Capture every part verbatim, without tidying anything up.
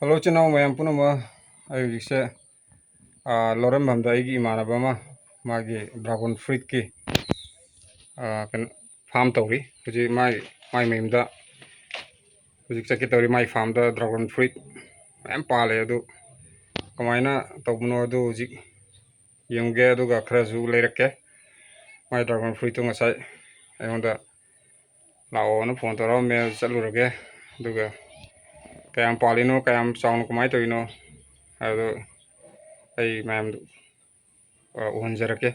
Hello, ꯏꯆꯤꯟ ꯏꯅꯥꯎ ꯃꯌꯥꯝ ꯄꯨꯝꯅꯃꯛ꯫ ꯑꯩ ꯍꯧꯖꯤꯛꯁꯦ, ꯑꯥ, ꯂꯧꯔꯝꯕꯝꯗ ꯑꯩꯒꯤ ꯏꯃꯥꯟꯅꯕ ꯑꯃ ꯃꯥꯒꯤ dragon fruitꯀꯤ, ꯑꯥ, ꯀꯩꯅꯣ, farm ꯇꯧꯔꯤ꯫ ꯍꯧꯖꯤꯛ ꯃꯥꯏ, ꯃꯥꯏ ꯃꯌꯨꯝꯗ ꯍꯧꯖꯤꯛ ꯆꯠꯀꯦ ꯇꯧꯔꯤ꯫ ꯃꯥꯏ farmꯗ dragon fruit ꯃꯌꯥꯝ ꯄꯥꯜꯂꯦ꯫ ꯑꯗꯨ ꯀꯃꯥꯏꯅ ꯇꯧꯕꯅꯣ ꯑꯗꯨ ꯍꯧꯖꯤꯛ ꯌꯦꯡꯉꯨꯒꯦ, ꯑꯗꯨꯒ ꯈꯔꯁꯨ ꯂꯩꯔꯛꯀꯦ꯫ ꯃꯥꯏ dragon fruitꯇꯨ ꯉꯁꯥꯏ ꯑꯩꯉꯣꯟꯗ ꯂꯥꯛꯑꯣꯅ phone ꯇꯧꯔꯛꯑꯝꯃꯦ, ꯑꯗꯨ ꯆꯠꯂꯨꯔꯒꯦ꯫ ꯑꯗꯨꯒ ꯀꯌꯥꯝ ꯄꯥꯜꯂꯤꯅꯣ, ꯀꯌꯥꯝ ꯆꯥꯎꯅ ꯀꯃꯥꯏꯅ ꯇꯧꯔꯤꯅꯣ ꯍꯥꯏꯕꯗꯣ ꯑꯩ ꯃꯌꯥꯝꯗꯨ, ꯑ, ꯎꯍꯟꯖꯔꯛꯀꯦ꯫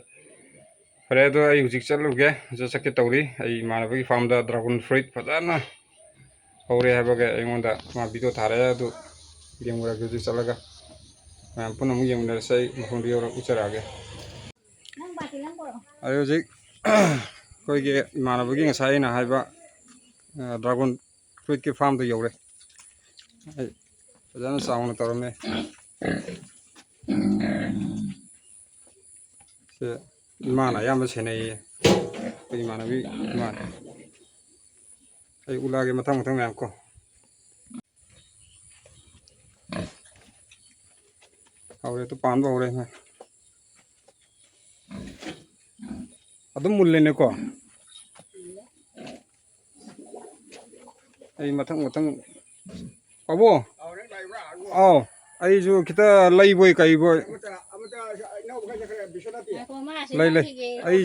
ꯐꯔꯦ, ꯑꯗꯣ ꯑꯩ ꯍꯧꯖꯤꯛ ꯆꯠꯂꯨꯒꯦ, ꯍꯧꯖꯤꯛ ꯆꯠꯀꯦ ꯇꯧꯔꯤ꯫ ꯑꯩ ꯏꯃꯥꯟꯅꯕꯒꯤ farmꯗ dragon fruit ꯐꯖꯅ ꯍꯧꯔꯦ ꯍꯥꯏꯕꯒ ꯑꯩꯉꯣꯟꯗ ꯃꯥ video ꯊꯥꯔꯛꯑꯦ, ꯑꯗꯨ ꯌꯦꯡꯉꯨꯔꯒꯦ ꯍꯧꯖꯤꯛ ꯆꯠꯂꯒ꯫ ꯃꯌꯥꯝ ꯄꯨꯟꯅ ꯑꯃꯨꯛ ꯌꯦꯡꯃꯤꯟꯅꯔꯁꯦ, ꯑꯩ ꯃꯐꯝꯗꯨ ꯌꯧꯔ ꯎꯠꯆꯔꯛꯑꯒꯦ꯫ ꯑꯩ ꯍꯧꯖꯤꯛ ꯑꯩꯈꯣꯏꯒꯤ ꯏꯃꯥꯟꯅꯕꯒꯤ ꯉꯁꯥꯏ ꯑꯩꯅ ꯍꯥꯏꯕ, ꯑ, dragon fruitꯀꯤ farmꯗꯨ ꯌꯧꯔꯦ꯫ ꯑꯩ ꯐꯖꯅ ꯆꯥꯎꯅ ꯇꯧꯔꯝꯃꯦ꯫ ꯁꯦ ꯏꯃꯥꯅ ꯑꯌꯥꯝꯕ ꯁꯦꯟꯅꯩꯌꯦ, ꯑꯩꯈꯣꯏ ꯏꯃꯥꯟꯅꯕꯤ ꯏꯃꯥꯅ꯫ ꯑꯩ ꯎꯠꯂꯛꯑꯒꯦ ꯃꯊꯪ ꯃꯊꯪ ꯃꯌꯥꯝ ꯀꯣ꯫ ꯍꯧꯔꯦ, ꯇꯨ ꯄꯥꯟꯕ ꯍꯧꯔꯦ꯫ ꯑꯗꯨꯝ ꯃꯨꯜꯂꯦꯅꯦꯀꯣ꯫ ꯑꯩ ꯃꯊꯪ ꯃꯊꯪ, ꯄꯥꯕꯨ꯫ ꯑꯥꯎ, ꯑꯩꯁꯨ ꯈꯤꯇ ꯂꯩꯕꯣꯏ ꯀꯩꯕꯣꯏ꯫ ꯂꯩ, ꯂꯩ꯫ ꯑꯩ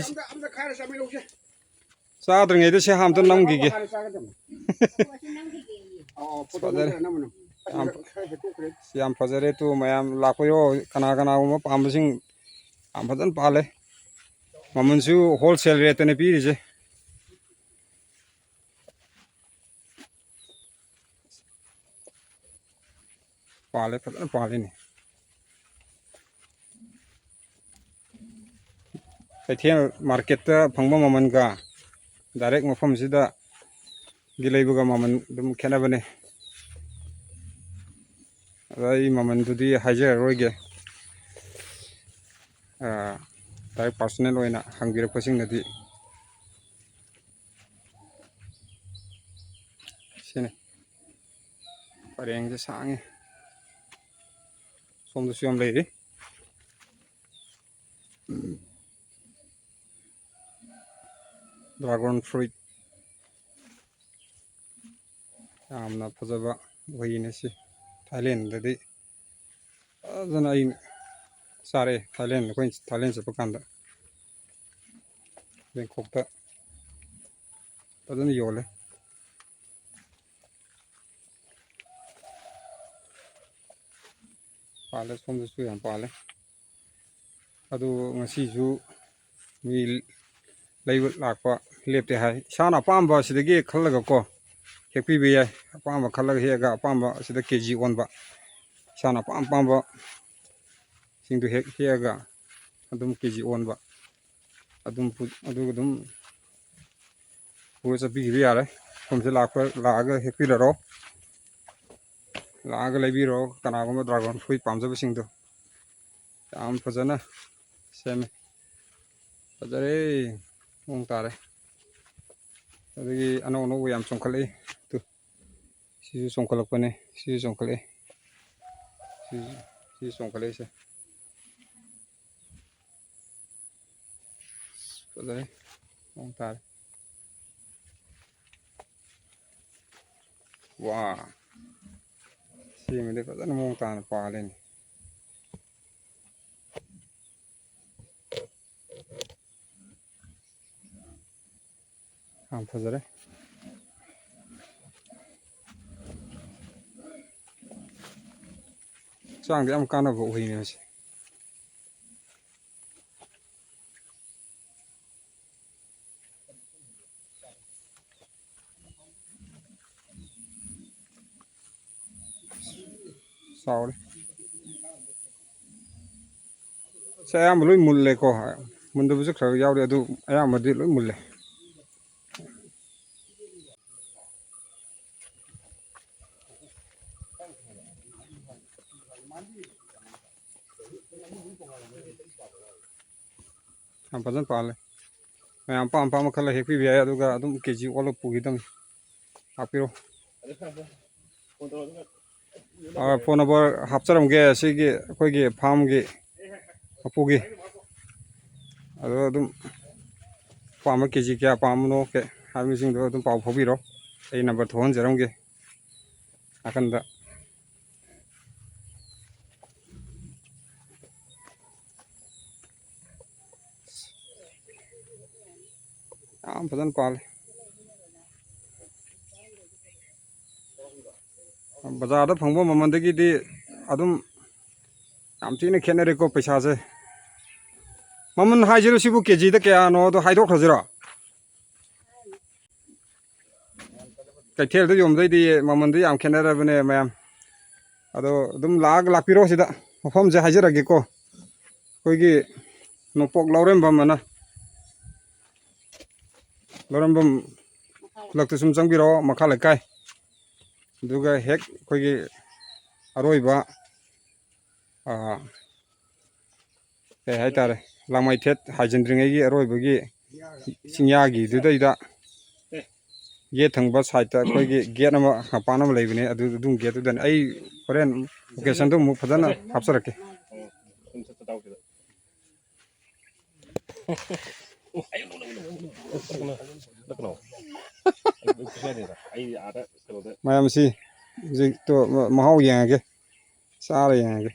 ꯆꯥꯗ꯭ꯔꯤꯉꯩꯗ ꯁꯦ ꯑꯝꯇ ꯅꯝꯈꯤꯒꯦ꯫ ꯐꯖꯔꯦ꯫ ꯌꯥꯝ, ꯌꯥꯝ ꯐꯖꯔꯦ꯫ ꯇꯨ ꯃꯌꯥꯝ ꯂꯥꯛꯄꯤꯔꯣ, ꯀꯅꯥ ꯀꯅꯥꯒꯨꯝꯕ ꯄꯥꯝꯕꯁꯤꯡ ꯌꯥꯝ ꯐꯖꯅ ꯄꯥꯜꯂꯦ꯫ ꯃꯃꯜꯁꯨ wholesale rateꯇꯅꯦ ꯄꯤꯔꯤꯁꯦ꯫ ꯄꯥꯜꯂꯦ, ꯐꯖꯅ ꯄꯥꯜꯂꯤꯅꯦ꯫ ꯀꯩꯊꯦꯜ marketꯇ ꯐꯪꯕ ꯃꯃꯜꯒ direct ꯃꯐꯝꯁꯤꯗꯒꯤ ꯂꯩꯕꯒ ꯃꯃꯜ ꯑꯗꯨꯝ ꯈꯦꯠꯅꯕꯅꯦ꯫ ꯑꯗ ꯑꯩ ꯃꯃꯜꯗꯨꯗꯤ ꯍꯥꯏꯖꯔꯔꯣꯏꯒꯦ꯫ ꯑꯥ, direct personal ꯑꯣꯏꯅ ꯍꯪꯕꯤꯔꯛꯄꯁꯤꯡꯅꯗꯤ ꯁꯤꯅꯤ꯫ ꯄꯔꯦꯡꯁꯦ ꯁꯥꯡꯉꯤ꯫ ꯁꯣꯝꯗꯁꯨ ꯌꯥꯝ ꯂꯩꯔꯤ꯫ Dragon fruit꯫ ꯌꯥꯝꯅ ꯐꯖꯕ ꯎꯍꯩꯅꯦ ꯁꯤ꯫ ꯊꯥꯏꯂꯦꯟꯗꯗꯤ ꯐꯖꯅ ꯑꯩ ꯆꯥꯔꯛꯑꯦ꯫ ꯊꯥꯏꯂꯦꯟ, ꯑꯩꯈꯣꯏ ꯊꯥꯏꯂꯦꯟ ꯆꯠꯄ ꯀꯥꯟꯗ ꯕꯦꯡꯀꯣꯛꯇ ꯐꯖꯅ ꯌꯣꯜꯂꯦ꯫ ꯄꯥꯜꯂꯦ, ꯁꯣꯝꯗꯁꯨ ꯌꯥꯝ ꯄꯥꯜꯂꯦ꯫ ꯑꯗꯨ ꯉꯁꯤꯁꯨ ꯃꯤ ꯂꯩꯕ ꯂꯥꯛꯄ ꯂꯦꯞꯇꯦ ꯍꯥꯏ꯫ ꯏꯁꯥꯅ ꯑꯄꯥꯝꯕ ꯑꯁꯤꯗꯒꯤ ꯈꯜꯂꯒꯀꯣ, ꯍꯦꯛꯄꯤꯕ ꯌꯥꯏ꯫ ꯑꯄꯥꯝꯕ ꯈꯜꯂꯒ ꯍꯦꯛꯑꯒ ꯑꯄꯥꯝꯕ ꯑꯁꯤꯗ ꯀꯦ ꯖꯤ ꯑꯣꯟꯕ꯫ ꯏꯁꯥꯅ ꯑꯄꯥꯝ ꯑꯄꯥꯝꯕꯁꯤꯡꯗꯨ ꯍꯦꯛ ꯍꯦꯛꯑꯒ ꯑꯗꯨꯝ ꯀꯦ ꯖꯤ ꯑꯣꯟꯕ꯫ ꯑꯗꯨꯝ ꯄꯨ-, ꯑꯗꯨꯒ ꯑꯗꯨꯝ ꯄꯨꯔ ꯆꯠꯄꯤꯈꯤꯕ ꯌꯥꯔꯦ꯫ ꯁꯣꯝꯁꯦ ꯂꯥꯛꯄ, ꯂꯥꯛꯑꯒ ꯍꯦꯛꯄꯤꯔꯔꯣ꯫ ꯂꯥꯛꯑꯒ ꯂꯩꯕꯤꯔꯣ꯫ ꯀꯅꯥꯒꯨꯝꯕ dragon fruit ꯄꯥꯝꯖꯕꯁꯤꯡꯗꯣ꯫ ꯌꯥꯝ ꯐꯖꯅ ꯁꯦꯝꯃꯦ꯫ ꯐꯖꯔꯦ꯫ ꯃꯑꯣꯡ ꯇꯥꯔꯦ꯫ ꯑꯗꯒꯤ ꯑꯅꯧ ꯑꯅꯧꯕ ꯌꯥꯝ ꯆꯣꯡꯈꯠꯂꯛꯏ꯫ ꯇꯨ, ꯁꯤꯁꯨ ꯆꯣꯡꯈꯠꯂꯛꯄꯅꯦ꯫ ꯁꯤꯁꯨ ꯆꯣꯡꯈꯠꯂꯛꯑꯦ꯫ ꯁꯤꯁꯨ, ꯁꯤꯁꯨ ꯆꯣꯡꯈꯠꯂꯛꯏꯁꯦ꯫ ꯐꯖꯔꯦ꯫ ꯃꯑꯣꯡ ꯇꯥꯔꯦ꯫ ꯋꯥ! ꯁꯤꯃꯗꯤ ꯐꯖꯅ ꯃꯑꯣꯡ ꯇꯥꯅ ꯄꯥꯜꯂꯦꯅꯦ꯫ ꯌꯥꯝ ꯐꯖꯔꯦ꯫ ꯍꯛꯆꯥꯡꯗ ꯌꯥꯝ ꯀꯥꯟꯅꯕ ꯎꯍꯩꯅꯦ ꯃꯁꯤ꯫ ꯆꯥꯎꯔꯦ꯫ ꯁꯤ ꯑꯌꯥꯝꯕ ꯂꯣꯏ ꯃꯨꯜꯂꯦꯀꯣ꯫ ꯃꯨꯟꯗꯕꯁꯨ ꯈꯔ ꯌꯥꯎꯔꯤ, ꯑꯗꯨ ꯑꯌꯥꯝꯕꯗꯤ ꯂꯣꯏ ꯃꯨꯜꯂꯦ꯫ ꯌꯥꯝ ꯐꯖꯅ ꯄꯥꯜꯂꯦ꯫ ꯃꯌꯥꯝ ꯑꯄꯥꯝ ꯑꯄꯥꯝꯕ ꯈꯜꯂ ꯍꯦꯛꯄꯤꯕ ꯌꯥꯏ, ꯑꯗꯨꯒ ꯑꯗꯨꯝ ꯀꯦ ꯖꯤ ꯑꯣꯜꯂꯒ ꯄꯨꯈꯤꯗꯕꯅꯤ꯫ ꯂꯥꯛꯄꯤꯔꯣ꯫ ꯐꯣꯟ ꯅꯝꯕꯔ ꯍꯥꯞꯆꯔꯝꯒꯦ ꯁꯤꯒꯤ ꯑꯩꯈꯣꯏꯒꯤ ꯐꯥꯝꯒꯤ ꯃꯄꯨꯒꯤ꯫ ꯑꯗꯣ ꯑꯗꯨꯝ ꯑꯄꯥꯝꯕ ꯀꯦ ꯖꯤ ꯀꯌꯥ ꯄꯥꯝꯕꯅꯣ ꯀꯩ ꯍꯥꯏꯕꯁꯤꯡꯗꯣ ꯑꯗꯨꯝ ꯄꯥꯎ ꯐꯥꯎꯕꯤꯔꯣ꯫ ꯑꯩ ꯅꯝꯕꯔ ꯊꯣꯛꯍꯟꯖꯔꯝꯒꯦ ꯅꯥꯀꯟꯗ꯫ ꯌꯥꯝ ꯐꯖꯅ ꯄꯥꯜꯂꯤ꯫ ꯕꯖꯥꯔꯗ ꯐꯪꯕ ꯃꯃꯜꯗꯒꯤꯗꯤ ꯑꯗꯨꯝ ꯌꯥꯝ ꯊꯤꯅ ꯈꯦꯠꯅꯔꯦꯀꯣ ꯄꯩꯁꯥꯁꯦ꯫ ꯃꯃꯜ ꯍꯥꯏꯁꯤꯔꯣ ꯁꯤꯕꯨ ꯀꯦ ꯖꯤꯗ ꯀꯌꯥꯅꯣꯗꯣ ꯍꯥꯏꯗꯣꯛꯈ꯭ꯔꯁꯤꯔꯣ? ꯀꯩꯊꯦꯜꯗ ꯌꯣꯟꯕꯗꯩꯗꯤ ꯃꯃꯜꯗꯤ ꯌꯥꯝ ꯈꯦꯠꯅꯔꯕꯅꯦ ꯃꯌꯥꯝ꯫ ꯑꯗꯣ ꯑꯗꯨꯝ ꯂꯥꯛꯑꯒ ꯂꯥꯛꯄꯤꯔꯣ ꯁꯤꯗ꯫ ꯃꯐꯝꯁꯦ ꯍꯥꯏꯖꯔꯒꯦꯀꯣ꯫ ꯑꯩꯈꯣꯏꯒꯤ ꯅꯣꯡꯄꯣꯛ ꯂꯧꯔꯦꯝꯕꯝ ꯑꯅ, ꯂꯧꯔꯦꯝꯕꯝ ꯈꯨꯂꯛꯇ ꯁꯨꯝ ꯆꯪꯕꯤꯔꯛꯑꯣ, ꯃꯈꯥ ꯂꯩꯀꯥꯏ꯫ ꯑꯗꯨꯒ ꯍꯦꯛ ꯑꯩꯈꯣꯏꯒꯤ ꯑꯔꯣꯏꯕ, ꯑꯥ, ꯀꯩ ꯍꯥꯏꯇꯥꯔꯦ, ꯂꯥꯡꯃꯩꯊꯦꯠ ꯍꯥꯏꯖꯤꯟꯗ꯭ꯔꯤꯉꯩꯒꯤ ꯑꯔꯣꯏꯕꯒꯤ ꯆꯤꯡꯌꯥꯒꯤꯗꯨꯗꯩꯗ ꯌꯦꯠ ꯊꯪꯕ ꯁꯥꯏꯠꯇ ꯑꯩꯈꯣꯏꯒꯤ ꯒꯦꯠ ꯑꯃ ꯃꯄꯥꯟ ꯑꯃ ꯂꯩꯕꯅꯦ꯫ ꯑꯗꯨ ꯑꯗꯨꯝ ꯒꯦꯠꯇꯨꯗꯅꯦ꯫ ꯑꯩ ꯍꯣꯔꯦꯟ ꯂꯣꯀꯦꯁꯟꯗꯣ ꯑꯃꯨꯛ ꯐꯖꯅ ꯍꯥꯞꯆꯔꯛꯀꯦ꯫ ꯃꯌꯥꯝꯁꯤ ꯍꯧꯖꯤꯛꯇꯣ ꯃꯍꯥꯎ ꯌꯦꯡꯉꯒꯦ, ꯆꯥꯔ ꯌꯦꯡꯉꯒꯦ꯫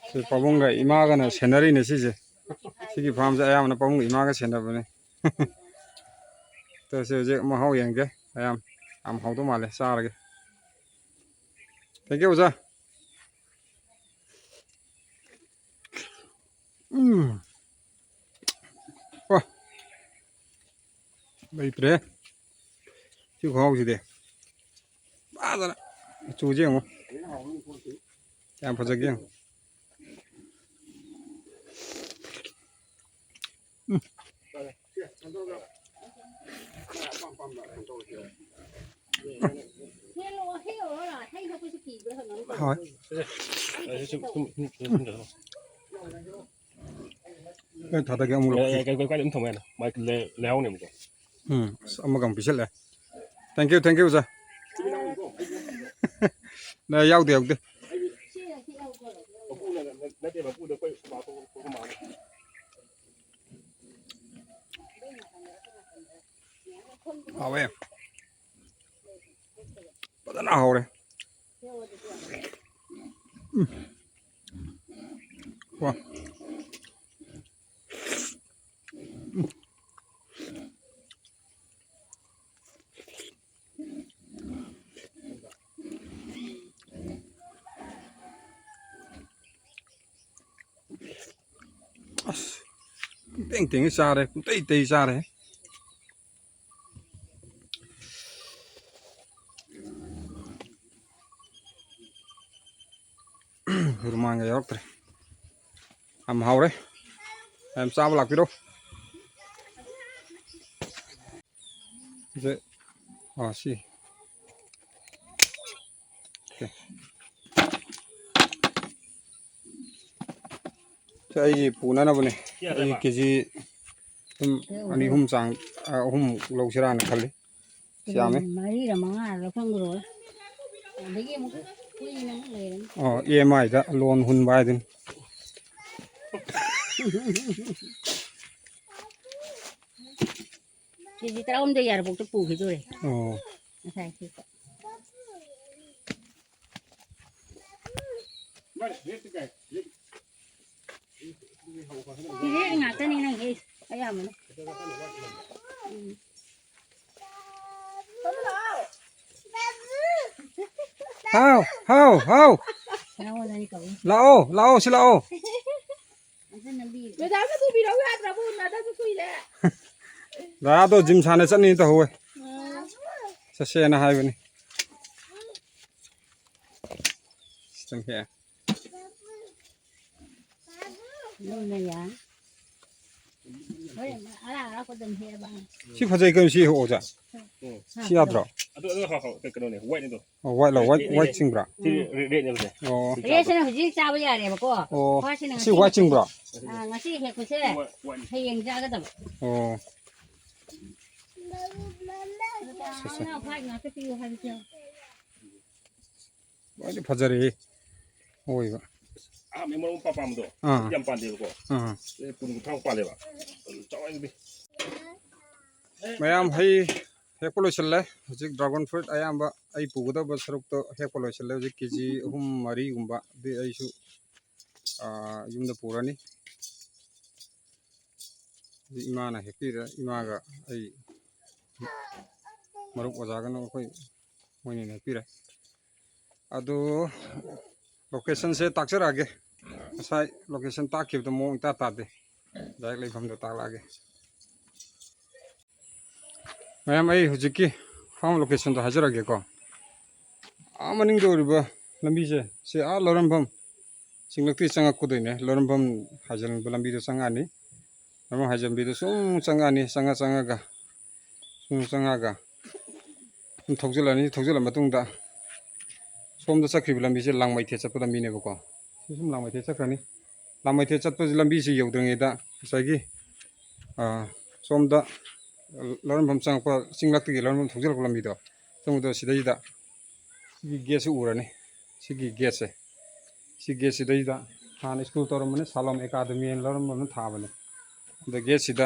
ꯁꯤ ꯄꯥꯕꯨꯡꯒ ꯏꯃꯥꯒꯅ ꯁꯦꯟꯅꯔꯤꯅꯦ ꯁꯤꯁꯦ꯫ ꯁꯤꯒꯤ ꯐꯥꯝꯁꯦ ꯑꯌꯥꯝꯕꯅ ꯄꯥꯕꯨꯡꯒ ꯏꯃꯥꯒ ꯁꯦꯟꯅꯕꯅꯦ꯫ ꯇꯧꯁꯦ ꯍꯧꯖꯤꯛ ꯃꯍꯥꯎ ꯌꯦꯡꯒꯦ꯫ ꯃꯌꯥꯝ ꯌꯥꯝ ꯍꯥꯎꯗꯧ ꯃꯥꯜꯂꯦ, ꯆꯥꯔꯒꯦ꯫ Thank you, ꯑꯣꯖꯥ꯫ ꯎꯝ꯫ ꯋꯥ꯫ ꯂꯩꯇ꯭ꯔꯦ꯫ ꯁꯤ ꯈꯨꯍꯥꯎꯁꯤꯗꯤ꯫ ꯐꯖꯅ ꯃꯆꯨꯁꯦ ꯌꯦꯡꯉꯣ꯫ ꯀꯌꯥꯝ ꯐꯖꯒꯦ ꯌꯦꯡꯉꯣ꯫ ꯎꯝ꯫ ꯍꯣꯏ꯫ ꯑꯩ ꯊꯥꯗꯒꯦ ꯑꯃꯨꯛ ꯂꯧ-, ꯀꯥꯏ, ꯀꯥꯏ, ꯀꯥꯏ ꯑꯗꯨꯝ ꯊꯝꯃꯣ ꯌꯥꯅꯤ꯫ ꯃꯥꯏ ꯂꯩ-, ꯂꯩꯍꯥꯎꯅꯦꯕꯀꯣ꯫ ꯎꯝ, ꯑꯁ, ꯑꯃꯒ ꯑꯃꯨꯛ ꯄꯤꯁꯜꯂꯦ꯫ Thank you, thank you, sir. ꯅ ꯌꯥꯎꯗꯦ, ꯌꯥꯎꯗꯦ꯫ ꯍꯥꯎꯋꯦ꯫ ꯐꯖꯅ ꯍꯥꯎꯔꯦ꯫ ꯎꯝ꯫ ꯋꯥ꯫ ꯎꯝ꯫ ꯑꯁ, ꯄꯨꯡꯇꯦꯡ ꯇꯦꯡꯉꯦ ꯆꯥꯔꯦ, ꯄꯨꯡꯇꯩ ꯇꯩ ꯆꯥꯔꯦ꯫ ꯔꯨꯃꯥꯟꯒ ꯌꯥꯎꯔꯛꯇ꯭ꯔꯦ꯫ ꯌꯥꯝ ꯍꯥꯎꯔꯦ꯫ ꯌꯥꯝ ꯆꯥꯕ ꯂꯥꯛꯄꯤꯔꯣ꯫ ꯁꯦ, ꯑꯥ, ꯁꯤ꯫ ꯑꯣꯀꯦ꯫ ꯁꯦ, ꯑꯩꯒꯤ ꯄꯨꯅꯅꯕꯅꯦ꯫ ꯑꯩ ꯀꯦ ꯖꯤ ꯑꯗꯨꯝ ꯑꯅꯤ ꯑꯍꯨꯝ ꯆꯥꯡ, ꯑ, ꯑꯍꯨꯝꯃꯨꯛ ꯂꯧꯁꯤꯔꯥꯅ ꯈꯜꯂꯤ꯫ ꯌꯥꯝꯃꯦ꯫ ꯃꯔꯤꯔ ꯃꯉꯥꯔ ꯂꯧꯁꯟꯈ꯭ꯔꯣ꯫ ꯑꯗꯒꯤ ꯑꯃꯨꯛ ꯀꯨꯏꯅ ꯑꯃꯨꯛ ꯂꯩꯔꯅꯤ꯫ ꯑꯣ, ꯏ ꯑꯦꯝ ꯑꯥꯏꯗ ꯂꯣꯟ ꯍꯨꯟꯕ ꯍꯥꯏꯗꯨꯅꯤ꯫ ꯀꯦ ꯖꯤ ꯇꯔꯥꯍꯨꯝꯗꯣꯏ ꯌꯥꯔꯕꯣꯛꯇ ꯄꯨꯈꯤꯗꯣꯔꯦ꯫ ꯑꯣ꯫ ꯉꯁꯥꯏ ꯁꯤ꯫ ꯐꯤꯔꯦꯟ ꯉꯥꯛꯇꯅꯤ ꯅꯪꯒꯤ ꯑꯌꯥꯝꯕꯅ꯫ ꯎꯝ꯫ ꯍꯥꯎ, ꯍꯥꯎ, ꯍꯥꯎ꯫ ꯅꯉꯣꯟꯗꯅꯤ ꯀꯧꯏ꯫ ꯂꯥꯛꯑꯣ, ꯂꯥꯛꯑꯣ, ꯁꯤ ꯂꯥꯛꯑꯣ꯫ ꯑꯗꯨ ꯅꯝꯕꯤ꯫ ꯃꯦꯗꯥꯝꯅ ꯄꯨꯕꯤꯔꯛꯎ ꯌꯥꯗ꯭ꯔꯕꯣ? ꯎꯅꯗꯕꯁꯨ ꯀꯨꯏꯔꯦ꯫ ꯗꯥꯗꯣ ꯖꯤꯝ ꯁꯥꯟꯅ ꯆꯠꯅꯤ ꯇꯧꯍꯧꯋꯦ꯫ ꯎꯝ꯫ ꯆꯠꯁꯦꯅ ꯍꯥꯏꯕꯅꯤ꯫ ꯆꯪꯉꯛꯑꯦ꯫ ꯂꯨꯝꯅ ꯌꯥꯅꯤ꯫ ꯍꯣꯔꯦꯟ ꯑꯔꯥꯛ ꯑꯔꯥꯛꯄ ꯑꯗꯨꯝ ꯍꯦꯛꯑꯕ꯫ ꯁꯤ ꯐꯖꯩ ꯀꯩꯅꯣ ꯁꯤ ꯑꯣꯖꯥ꯫ ꯁꯤ ꯌꯥꯗ꯭ꯔꯣ? ꯑꯗꯨ, ꯑꯗꯨ ꯍꯥꯎ, ꯍꯥꯎ, ꯀꯩꯅꯣꯅꯦ, white ꯅꯦ ꯑꯗꯣ꯫ ꯑꯣ, white ꯂꯣ? White, red, red, white ꯆꯤꯡꯕ꯭ꯔꯥ? ꯁꯤ red, red ꯅꯦꯕꯁꯦ꯫ ꯑꯣ꯫ Redꯁꯤꯅ ꯍꯧꯖꯤꯛ ꯆꯥꯕ ꯌꯥꯔꯦꯕꯀꯣ꯫ ꯑꯣ꯫ Whiteꯁꯤꯅ ꯁꯤ ꯉꯁꯤ white ꯆꯤꯡꯕ꯭ꯔꯣ? ꯑꯥ, ꯉꯁꯤ ꯍꯦꯛꯄꯁꯦ white, white ꯅꯦ꯫ ꯍꯌꯦꯡ ꯆꯥꯒꯗꯕ꯫ ꯑꯣ꯫ ꯁꯦ, ꯁꯦ꯫ ꯂꯣꯏꯅ ꯐꯖꯔꯦꯍꯦ꯫ ꯑꯣꯏꯕ꯫ ꯑꯥ, ꯃꯦꯝ ꯃꯔꯨ ꯃꯄꯥ ꯄꯥꯝꯕꯗꯣ? ꯑꯥ꯫ ꯌꯥꯝ ꯄꯥꯟꯗꯦꯕꯀꯣ꯫ ꯑꯥ꯫ ꯑꯦ, ꯀꯨꯟ ꯀꯨꯟꯊ꯭ꯔꯥꯃꯨꯛ ꯄꯥꯜꯂꯦꯕ꯫ ꯑꯗꯨ ꯆꯥꯎꯔꯦ ꯑꯗꯨꯗꯤ꯫ ꯃꯌꯥꯝ ꯍꯩ ꯍꯦꯛꯄ ꯂꯣꯏꯁꯤꯜꯂꯦ꯫ ꯍꯧꯖꯤꯛ dragon fruit ꯑꯌꯥꯝꯕ ꯑꯩ ꯄꯨꯒꯗꯕ ꯁꯔꯨꯛꯇꯣ ꯍꯦꯛꯄ ꯂꯣꯏꯁꯤꯜꯂꯦ꯫ ꯍꯧꯖꯤꯛ ꯀꯦ ꯖꯤ ꯑꯍꯨꯝ ꯃꯔꯤꯒꯨꯝꯕꯗꯤ ꯑꯩꯁꯨ, ꯑꯥ, ꯌꯨꯝꯗ ꯄꯨꯔꯅꯤ꯫ ꯍꯧꯖꯤꯛ ꯏꯃꯥꯅ ꯍꯦꯛꯄꯤꯔꯦ꯫ ꯏꯃꯥꯒ ꯑꯩ, ꯃꯔꯨꯞ ꯑꯣꯖꯥꯒꯅ ꯑꯩꯈꯣꯏ ꯃꯣꯏꯅꯤꯅ ꯍꯦꯛꯄꯤꯔꯦ꯫ ꯑꯗꯨ locationꯁꯦ ꯇꯥꯛꯆꯔꯛꯑꯒꯦ꯫ ꯉꯁꯥꯏ location ꯇꯥꯛꯈꯤꯕꯗꯣ ꯃꯑꯣꯡ ꯏꯇꯥ ꯇꯥꯗꯦ꯫ Direct ꯂꯩꯐꯝꯗꯣ ꯇꯥꯛꯂꯛꯑꯒꯦ꯫ ꯃꯌꯥꯝ, ꯑꯩ ꯍꯧꯖꯤꯛꯀꯤ farm locationꯗꯣ ꯍꯥꯏꯖꯔꯛꯑꯒꯦꯀꯣ꯫ ꯑꯥ ꯃꯅꯤꯡꯗ ꯑꯣꯏꯔꯤꯕ ꯂꯝꯕꯤꯁꯦ, ꯁꯤ ꯑꯥ ꯂꯧꯔꯝꯐꯝ ꯆꯤꯡꯂꯛꯇꯒꯤ ꯆꯪꯉꯛꯀꯗꯣꯏꯅꯦ꯫ ꯂꯧꯔꯝꯐꯝ ꯍꯥꯏꯖꯤꯟꯕ ꯂꯝꯕꯤꯗꯣ ꯆꯪꯉꯛꯑꯅꯤ꯫ ꯂꯧꯔꯝꯐꯝ ꯍꯥꯏꯖꯤꯟꯕꯤꯗꯣ ꯁꯨꯝ ꯆꯪꯉꯛꯑꯅꯤ, ꯆꯪꯉ ꯆꯪꯉꯒ, ꯁꯨꯝ ꯆꯪꯉꯒ, ꯁꯨꯝ ꯊꯧꯖꯤꯜꯂꯅꯤ꯫ ꯊꯧꯖꯤꯜꯂ ꯃꯇꯨꯡꯗ ꯁꯣꯝꯗ ꯆꯠꯈ꯭ꯔꯤꯕ ꯂꯝꯕꯤꯁꯦ ꯂꯥꯡꯃꯩꯊꯦꯠ ꯆꯠꯄ ꯂꯝꯕꯤꯅꯦꯕꯀꯣ꯫ ꯁꯤ ꯁꯨꯝ ꯂꯥꯡꯃꯩꯊꯦꯠ ꯆꯠꯈ꯭ꯔꯅꯤ꯫ ꯂꯥꯡꯃꯩꯊꯦꯠ ꯆꯠꯄꯁꯤ ꯂꯝꯕꯤꯁꯤ ꯌꯧꯗ꯭ꯔꯤꯉꯩꯗ ꯉꯁꯥꯏꯒꯤ, ꯑꯥ, ꯁꯣꯝꯗ ꯂꯧꯔꯝꯐꯝ ꯆꯪꯉꯛꯄ, ꯆꯤꯡꯂꯛꯇꯒꯤ ꯂꯧꯔꯝꯐꯝ ꯊꯧꯖꯤꯜꯂꯛꯄ ꯂꯝꯕꯤꯗꯣ, ꯆꯪꯕꯗꯣ ꯁꯤꯗꯩꯗ ꯁꯤꯒꯤ gateꯁꯤ ꯎꯔꯅꯤ꯫ ꯁꯤꯒꯤ gateꯁꯦ, ꯁꯤ gateꯁꯤꯗꯩꯗ ꯍꯥꯟꯅ school ꯇꯧꯔꯝꯕꯅꯤ, ꯁꯥꯂꯣꯝ academy ꯍꯥꯏꯅ ꯂꯧꯔꯝꯕ ꯑꯃ ꯊꯥꯕꯅꯤ꯫ ꯑꯗ gateꯁꯤꯗ,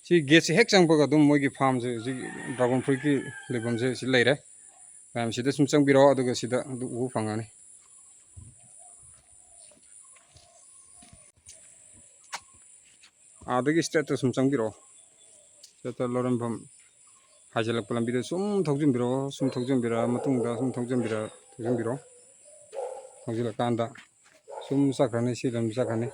ꯁꯤ gateꯁꯤ ꯍꯦꯛ ꯆꯪꯕꯒ ꯑꯗꯨꯝ ꯃꯣꯏꯒꯤ farmꯁꯦ, ꯍꯧꯖꯤꯛ dragon fruitꯀꯤ ꯂꯩꯐꯝꯁꯦ ꯁꯤ ꯂꯩꯔꯦ꯫ ꯃꯌꯥꯝ ꯁꯤꯗ ꯁꯨꯝ ꯆꯪꯕꯤꯔꯛꯑꯣ, ꯑꯗꯨꯒ ꯁꯤꯗ ꯑꯗꯨ ꯎꯕ ꯐꯪꯒꯅꯤ꯫ ꯑꯥꯗꯒꯤ straightꯇ ꯁꯨꯝ ꯆꯪꯕꯤꯔꯛꯑꯣ꯫ Straightꯇ ꯂꯧꯔꯝꯐꯝ ꯍꯥꯏꯖꯤꯜꯂꯛꯄ ꯂꯝꯕꯤꯗ ꯁꯨꯝ ꯊꯧꯖꯤꯟꯕꯤꯔꯛꯑꯣ꯫ ꯁꯨꯝ ꯊꯧꯖꯤꯟꯕꯤꯔꯛꯑ ꯃꯇꯨꯡꯗ ꯁꯨꯝ ꯊꯧꯖꯤꯟꯕꯤꯔꯛꯑ, ꯊꯧꯖꯤꯟꯕꯤꯔꯛꯑꯣ꯫ ꯊꯧꯖꯤꯜꯂꯀꯥꯟꯗ ꯁꯨꯝ ꯆꯠꯈ꯭ꯔꯅꯤ, ꯁꯤ ꯑꯗꯨꯝ ꯆꯠꯈ꯭ꯔꯅꯤ꯫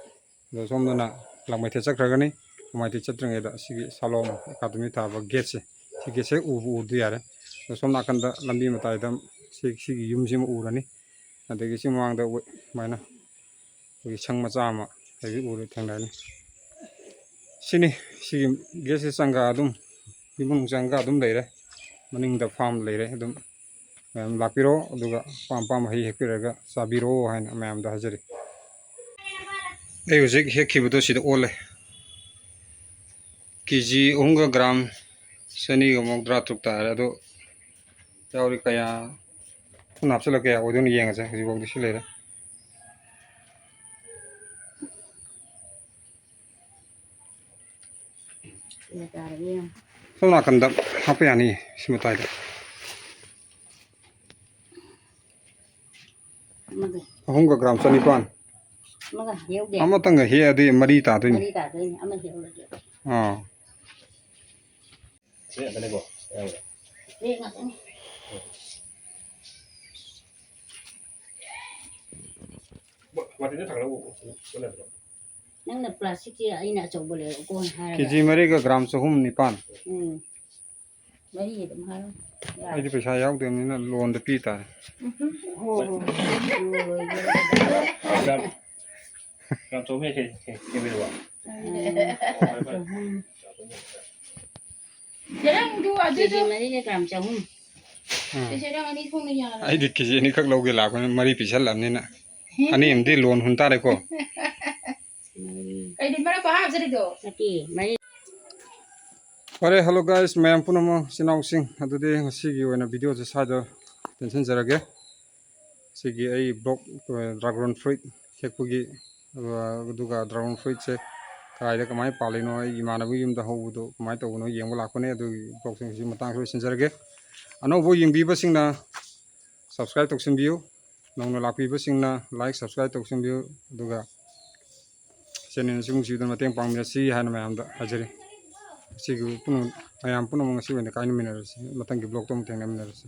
ꯑꯗꯣ ꯁꯣꯝꯗꯅ ꯂꯥꯡꯃꯩꯊꯦꯠ ꯆꯠꯈ꯭ꯔꯒꯅꯤ꯫ ꯂꯥꯡꯃꯩꯊꯦꯠ ꯆꯠꯇ꯭ꯔꯤꯉꯩꯗ ꯁꯤꯒꯤ ꯁꯥꯂꯣꯝ academy ꯊꯥꯕ gateꯁꯦ, ꯁꯤ gateꯁꯦ ꯍꯦꯛ ꯎꯕ ꯎꯔꯗꯤ ꯌꯥꯔꯦ꯫ ꯑꯗꯣ ꯁꯣꯝ ꯅꯥꯀꯟꯗ ꯂꯝꯕꯤ ꯃꯇꯥꯏꯗ ꯁꯤ, ꯁꯤꯒꯤ ꯌꯨꯝꯁꯤꯃ ꯎꯔꯅꯤ꯫ ꯑꯗꯒꯤ ꯁꯤ ꯃꯃꯥꯡꯗ ꯎ-, ꯁꯨꯃꯥꯏꯅ ꯑꯩꯈꯣꯏꯒꯤ ꯁꯪ ꯃꯆꯥ ꯑꯃ ꯍꯥꯏꯕꯗꯤ ꯎꯔꯦ, ꯊꯦꯡꯅꯔꯅꯤ꯫ ꯁꯤꯅꯤ, ꯁꯤꯒꯤ gateꯁꯦ ꯆꯪꯒ ꯑꯗꯨꯝ, ꯌꯨꯝ ꯃꯅꯨꯡ ꯆꯪꯒ ꯑꯗꯨꯝ ꯂꯩꯔꯦ꯫ ꯃꯅꯤꯡꯗ farm ꯂꯩꯔꯦ꯫ ꯑꯗꯨꯝ ꯃꯌꯥꯝ ꯂꯥꯛꯄꯤꯔꯣ, ꯑꯗꯨꯒ ꯑꯄꯥꯝ ꯑꯄꯥꯝꯕ ꯍꯩ ꯍꯦꯛꯄꯤꯔꯒ ꯆꯥꯕꯤꯔꯣ ꯍꯥꯏꯅ ꯃꯌꯥꯝꯗ ꯍꯥꯏꯖꯔꯤ꯫ ꯑꯩ ꯍꯧꯖꯤꯛ ꯍꯦꯛꯈꯤꯕꯗꯣ ꯁꯤꯗ ꯑꯣꯜꯂꯦ꯫ ꯀꯦ ꯖꯤ ꯑꯍꯨꯝꯒ ꯒ꯭ꯔꯥꯝ ꯆꯅꯤꯒ ꯃꯧꯗ꯭ꯔꯥ ꯇꯔꯨꯛ ꯇꯥꯔꯦ꯫ ꯑꯗꯣ ꯌꯥꯎꯔꯤ ꯀꯌꯥ? ꯄꯨꯟꯅ ꯍꯥꯞꯆꯤꯜꯂꯒ ꯀꯌꯥ ꯑꯣꯏꯗꯣꯏꯅꯣ ꯌꯦꯡꯉꯁꯦ꯫ ꯍꯧꯖꯤꯛꯐꯥꯎꯗꯤ ꯁꯤ ꯂꯩꯔꯦ꯫ ꯀꯌꯥ ꯇꯥꯔꯒꯦ ꯌꯦꯡꯉꯣ꯫ ꯁꯣꯝ ꯅꯥꯀꯟꯗ ꯍꯥꯞꯄ ꯌꯥꯅꯤ, ꯁꯤ ꯃꯇꯥꯏꯗ꯫ ꯑꯃꯒ꯫ ꯑꯍꯨꯝꯒ ꯒ꯭ꯔꯥꯝ ꯆꯅꯤꯄꯥꯟ꯫ ꯑꯃꯒ ꯍꯦꯛꯎꯒꯦ꯫ ꯑꯃꯇꯪꯒ ꯍꯦꯛꯑꯗꯤ ꯃꯔꯤ ꯇꯥꯗꯣꯏꯅꯤ꯫ ꯃꯔꯤ ꯇꯥꯗꯣꯏꯅꯤ, ꯑꯃ ꯍꯦꯛꯎꯔꯒꯦ꯫ ꯑꯥ꯫ ꯁꯤ ꯉꯥꯛꯇꯅꯦꯀꯣ ꯑꯌꯥꯝꯕ꯫ ꯁꯤ ꯉꯥꯛꯇꯅꯤ꯫ ꯋꯥ-, ꯋꯥꯇꯤꯟꯗ ꯊꯥꯡꯒꯠꯂꯒ ꯄꯨꯟꯅ ꯑꯗꯨꯝ꯫ ꯅꯪꯅ ꯄ꯭ꯂꯥꯁꯇꯤꯛꯀꯤ, ꯑꯩꯅ ꯑꯆꯧꯕ ꯂꯩꯔꯛꯎꯀꯣ ꯍꯥꯏꯔꯒ꯫ ꯀꯦꯖꯤ ꯃꯔꯤꯒ ꯒ꯭ꯔꯥꯝ ꯆꯍꯨꯝ ꯅꯤꯄꯥꯟ꯫ ꯎꯝ꯫ ꯃꯔꯤ ꯑꯗꯨꯝ ꯍꯥꯏꯔꯣ꯫ ꯑꯩꯗꯤ ꯄꯩꯁꯥ ꯌꯥꯎꯗꯕꯅꯤꯅ ꯂꯣꯟꯗ ꯄꯤ ꯇꯥꯔꯦ꯫ ꯍꯣ, ꯍꯣ, ꯍꯣ꯫ ꯒ꯭ꯔꯥꯝ, ꯒ꯭ꯔꯥꯝ ꯆꯍꯨꯝ ꯍꯦꯛ ꯍꯦꯛ ꯍꯦꯛ ꯍꯦꯛ ꯍꯦꯛ꯫ ꯎꯝ꯫ ꯆꯦꯔꯪꯗꯨ ꯑꯗꯨꯗꯨ꯫ ꯀꯦꯖꯤ ꯃꯔꯤꯒ ꯒ꯭ꯔꯥꯝ ꯆꯍꯨꯝ꯫ ꯎꯝ꯫ ꯆꯦ ꯆꯦꯔꯪ ꯑꯅꯤ ꯊꯣꯡꯅ ꯌꯥꯔꯕ? ꯑꯩꯗꯤ ꯀꯦꯖꯤ ꯑꯅꯤꯈꯛ ꯂꯧꯒꯦ ꯂꯥꯛꯄꯅꯤ, ꯃꯔꯤ ꯄꯤꯁꯜꯂꯕꯅꯤꯅ꯫ ꯍꯦ? ꯑꯅꯤ ꯑꯃꯗꯤ ꯂꯣꯟ ꯍꯨꯟ ꯇꯥꯔꯦꯀꯣ꯫ ꯃꯔꯤ꯫ ꯀꯩꯅꯣ ꯃꯔꯛꯇ ꯍꯥꯞꯆꯔꯤꯗꯣ? ꯅꯠꯇꯦ, ꯃꯔꯤ꯫ ꯐꯔꯦ, hello guys, ꯃꯌꯥꯝ ꯄꯨꯝꯅꯃꯛ, ꯏꯆꯤꯟ ꯏꯅꯥꯎꯁꯤꯡ, ꯑꯗꯨꯗꯤ ꯉꯁꯤꯒꯤ ꯑꯣꯏꯅ video ꯁꯦ ꯁ꯭ꯋꯥꯏꯗ ꯇꯦꯟꯁꯤꯟꯖꯔꯒꯦ꯫ ꯁꯤꯒꯤ ꯑꯩ vlog, ꯑ, dragon fruit ꯍꯦꯛꯄꯒꯤ, ꯑ, ꯑꯗꯨꯒ dragon fruit ꯁꯦ ꯀꯗꯥꯏꯗ ꯀꯃꯥꯏꯅ ꯄꯥꯜꯂꯤꯅꯣ, ꯑꯩ ꯏꯃꯥꯟꯅꯕꯒꯤ ꯌꯨꯝꯗ ꯍꯧꯕꯗꯣ ꯀꯃꯥꯏꯅ ꯇꯧꯕꯅꯣ ꯌꯦꯡꯕ ꯂꯥꯛꯄꯅꯦ꯫ ꯑꯗꯨꯒꯤ vlog ꯁꯤꯡꯁꯤ ꯃꯇꯥꯡꯁꯤꯗ ꯂꯣꯏꯁꯤꯟꯖꯔꯒꯦ꯫ ꯑꯅꯧꯕ ꯌꯦꯡꯕꯤꯕꯁꯤꯡꯅ subscribe ꯇꯧꯁꯤꯟꯕꯤꯌꯨ, ꯅꯧꯅ ꯂꯥꯛꯄꯤꯕꯁꯤꯡꯅ like, subscribe ꯇꯧꯁꯤꯟꯕꯤꯌꯨ, ꯑꯗꯨꯒ channel ꯑꯁꯤ ꯅꯨꯡꯁꯤꯕꯤꯗꯨꯅ ꯃꯇꯦꯡ ꯄꯥꯡꯕꯤꯔꯁꯤ ꯍꯥꯏꯅ ꯃꯌꯥꯝꯗ ꯍꯥꯏꯖꯔꯤ꯫ ꯁꯤꯒꯤ ꯄꯨꯝꯅꯃꯛ, ꯃꯌꯥꯝ ꯄꯨꯝꯅꯃꯛ ꯉꯁꯤ ꯑꯣꯏꯅ ꯀꯥꯏꯅꯃꯤꯟꯅꯔꯁꯤ, ꯃꯊꯪꯒꯤ vlog ꯇ ꯑꯃꯨꯛ ꯊꯦꯡꯅꯃꯤꯟꯅꯔꯁꯤ꯫